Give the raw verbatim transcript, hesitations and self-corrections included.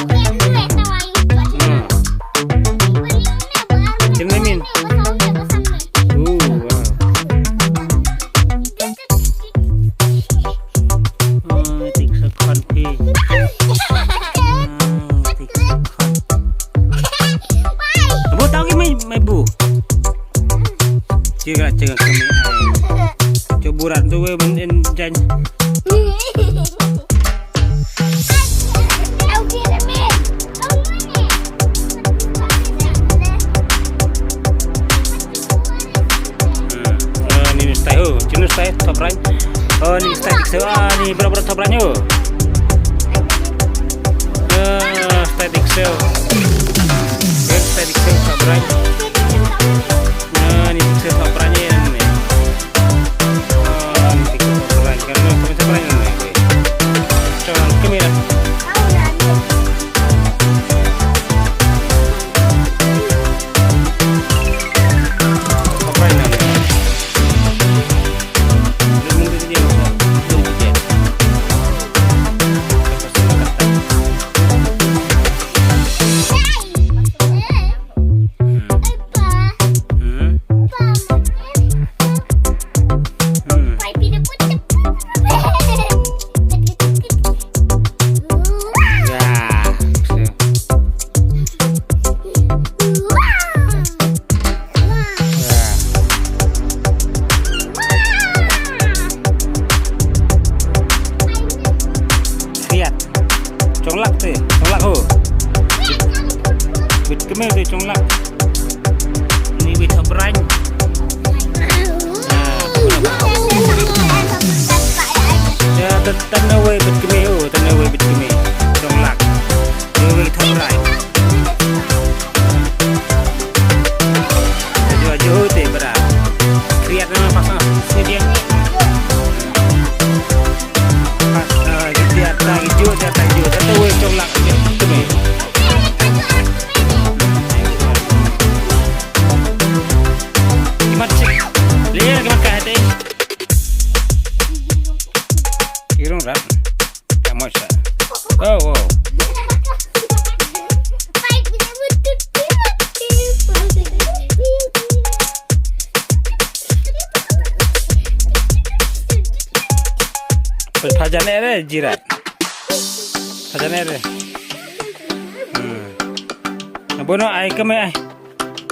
Hmm. Kynmaw min. Uh, wow. Oh, tik sa khon phi. Oh, tik sa khon. Abu tau ki mai, mai bu. Chinga, chinga kami. Coba buran tu weh ben en jan. Hmm. Eh, ni ni stai ho, chin stai top rank. Oh, ni stai tik seo, ah, ni berapa top rank ho. Eh, stai tik seo. Eh, stai tik seo top rank. Eh, ni tik seo top rank ni. Hmm. Hmm. Ya, so. Ya. Khriat. Chonglak te, chonglak ho. Bit kmie te chonglak. Ni bit hap brand. Ya, tan, tan na wei bit kmie ho, tan na wei bit kmie. Chonglak. Ni wei hap brand. Ajo, ajo te bra. Khriat na pasang sediang. Pas, ah, gitu ya, tak gitu, tak gitu, tak tahu, eh, cong lak, gitu, gitu, eh. Kimat sik. Lir, kimat ka hati. Irung rap. Kamu sa. Oh, oh. Phajan ere, jirat. Phajan ere. Hmm. Abono ai kame ai.